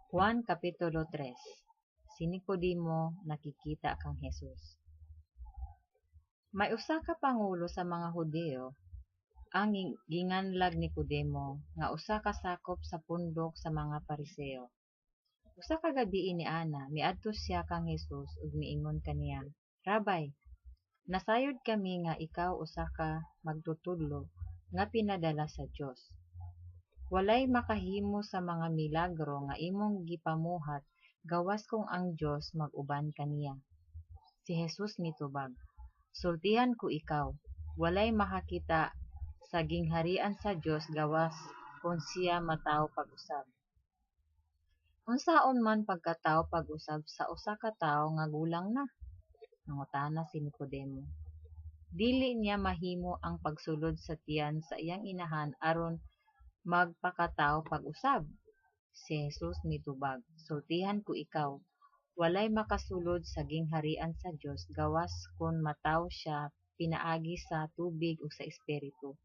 Juan Kapitulo 3. Si Nicodemo nakikita kang Jesus. May usa ka pangulo sa mga Hudiyo ang ginganlag Nicodemo, nga usa ka sakop sa pundok sa mga Pariseo. Usa ka gabii niana, miadto siya kang Jesus ug miingon kaniya, "Rabbi, nasayod kami nga ikaw usa ka magtutudlo nga pinadala sa Dios. Walay makahimo sa mga milagro nga imong gipamuhat gawas kung ang Dios mag-uban kaniya." Si Jesus mitubag, "Sultihan ko ikaw, walay makakita sa gingharian sa Dios gawas kon siya matawo pag-usab." "Unsaon man pagkatawo pag-usab sa usa ka tawo nga gulang na?" nangutana si Nicodemo. "Dili niya mahimo ang pagsulod sa tiyan sa iyang inahan aron magpakatawo pag-usab?" Si Jesus mitubag, "Sultihan ko ikaw, walay makasulod sa gingharian sa Dios gawas kon matawo siya pinaagi sa tubig ug sa Espiritu.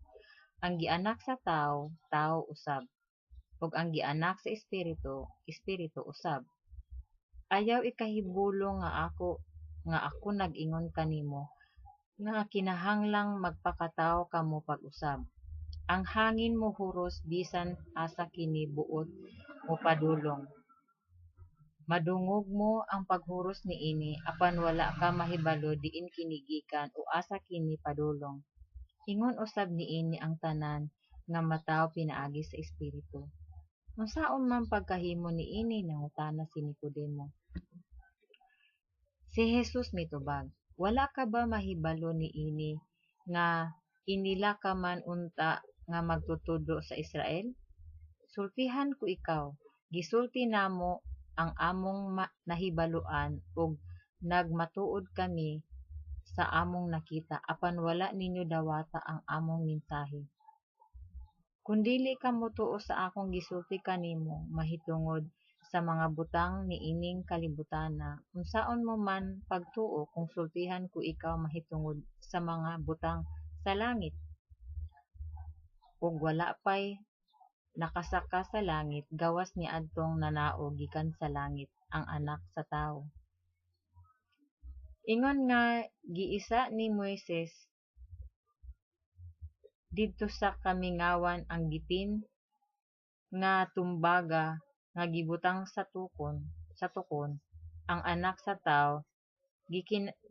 Ang gianak sa tawo, tawo usab, ug ang gianak sa Espiritu, espiritu usab. Ayaw ikahibulong nga ako nag-ingon kanimo nga kinahanglang magpakatawo kamo pag-usab. Ang hangin mohuros bisan asa kini buot mopadulong. Madungog mo ang paghuros niini, apan wala ka mahibalo diin kini gikan o asa kini padulong. Ingon usab niini ang tanan nga matawo pinaagi sa Espiritu." "Unsaon man pagkahimo niini?" nangutana si Nicodemo. Si Jesus mitubag, "Wala ka ba mahibalo niini nga inila ka man unta nga magtutudlo sa Israel? Sultihan ko ikaw, gisulti namo ang among nahibaloan ug nagmatuod kami sa among nakita, apan wala ninyo dawata ang among mensahi. Kon dili ka motuo sa akong gisulti kanimo mahitungod sa mga butang niining kalibotana, unsaon mo man pagtuo kung sultihan ko ikaw mahitungod sa mga butang sa langit? Ug wala pay nakasaka sa langit gawas niadtong nanaog gikan sa langit, ang Anak sa Tawo. Ingon nga giisa ni Moises didto sa kamingawan ang gipin nga tumbaga nga gibutang sa tukon, ang Anak sa Tawo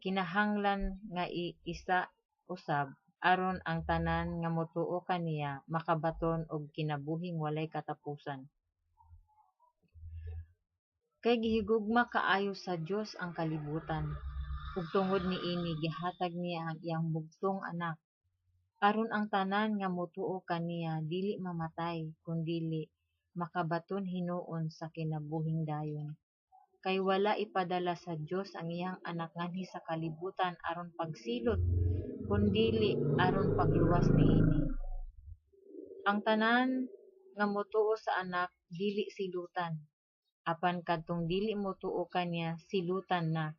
kinahanglan nga iisa usab, aron ang tanan nga motuo kaniya makabaton og kinabuhing walay katapusan. Kay gihigugma kaayo sa Dios ang kalibutan, ug tungod niini gihatag niya ang iyang bugtong Anak, aron ang tanan nga motuo kaniya dili mamatay, kundili makabaton hinuon sa kinabuhing dayon. Kay wala ipadala sa Dios ang iyang Anak nganhi sa kalibutan aron pagsilot, kundili aron pagluwas niini. Ang tanan nga motuo sa Anak dili silutan, apan kadtong dili motuo kaniya silutan na,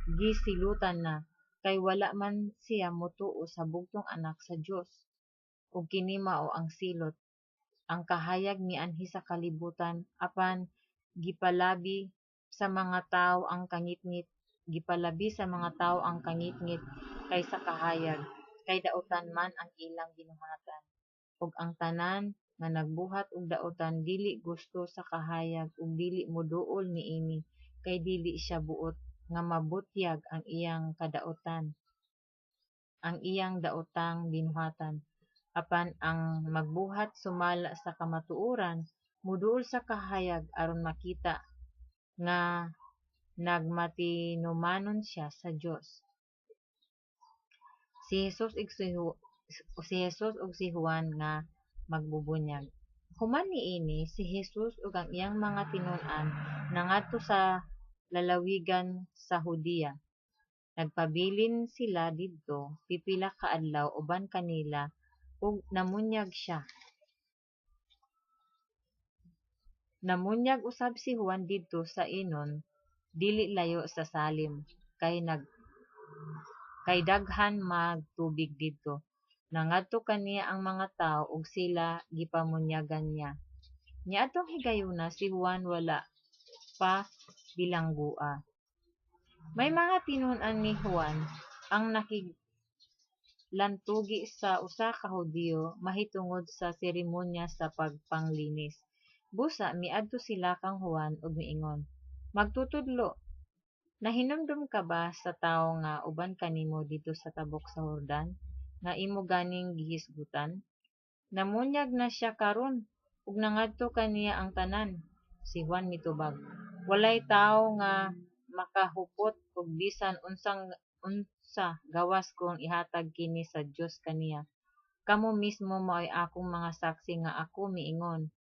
gisilutan na, kay wala man siya motuo sa bugtong Anak sa Dios. Ug kini mao ang silot: ang kahayag mianhi sa kalibutan, apan gipalabi sa mga tawo ang kangitngit kaysa kahayag, kay dautan man ang ilang binuhatan. Ug ang tanan nga nagbuhat og dautan dili gusto sa kahayag ug dili moduol niini, kay dili siya buot nga mabutyag ang iyang kadautan, ang iyang daotang binuhatan. Apan ang magbuhat sumala sa kamatuoran moduol sa kahayag aron makita nga nagmatinumanon siya sa Dios. Si Jesus ug si Juan nga magbubunyag. Human niini, si Jesus ug ang iyang mga tinun-an nangadto sa lalawigan sa Judea. Nagpabilin sila didto pipila ka adlaw uban kanila ug namunyag siya. Namunyag usab si Juan didto sa Enon dili layo sa Salim, kay daghan mag tubig didto. Nangadto kaniya ang mga tawo ug sila gipamunyagan niya. Niadtong higayuna si Juan wala pa bilanggoa. May mga tinun-an ni Juan ang nakiglantugi sa usa ka Hudiyo mahitungod sa seremonya sa pagpanglinis. Busa miadto sila kang Juan ug miingon, "Magtutudlo, nahinumdom ka ba sa tawo nga uban kanimo didto sa tabok sa Jordan, nga imo ganing gihisgutan? Namunyag na siya karon, ug nangadto kaniya ang tanan." Si Juan mitubag, "Walay tawo nga makahupot og bisan unsa gawas kon ihatag kini sa Dios kaniya. Kamo mismo maoy akong mga saksi nga ako miingon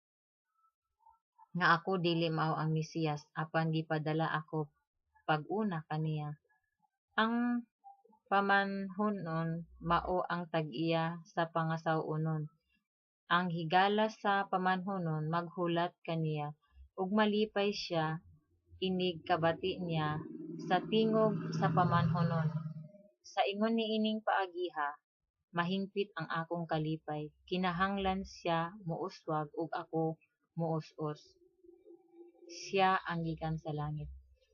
nga ako dili mao ang Mesiyas, apan gipadala ako pag-una kaniya. Ang pamanhunon mao ang tag-iya sa pangasaw-onon. Ang higala sa pamanhunon maghulat kaniya, ug malipay siya inig kabati niya sa tingog sa pamanhunon. Sa ingon niining paagiha mahingpit ang akong kalipay. Kinahanglan siya mouswag ug ako moos-os. Siya ang gikan sa langit.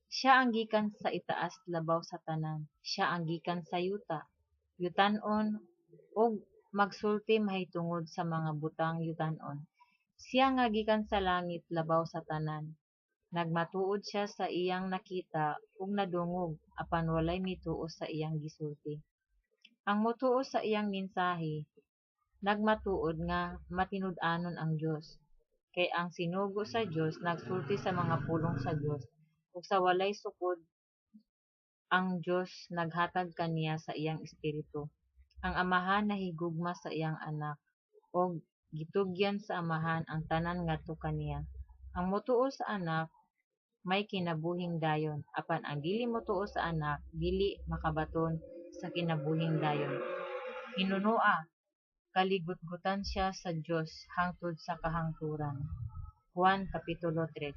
Siya ang gikan sa itaas labaw sa tanan. Siya ang gikan sa yuta, yutan-on, ug magsulti mahitungod sa mga butang yutan-on. Siya nga gikan sa langit labaw sa tanan. Nagmatuod siya sa iyang nakita ug nadungog, apan walay mituo sa iyang gisulti. Ang motuo sa iyang mensahi nagmatuod nga matinud-anon ang Dios. Kay ang sinugo sa Dios nagsulti sa mga pulong sa Dios, ug sa walay sukod ang Dios naghatag kaniya sa iyang Espiritu. Ang Amahan nahigugma sa iyang Anak, ug gitugyan sa Amahan ang tanan ngadto kaniya. Ang motuo sa Anak may kinabuhing dayon, apan ang dili motuo sa Anak dili makabaton sa kinabuhing dayon. Hinunoa kaligutgutan siya sa Dios hangtod sa kahangturan. Juan Kapitulo 3.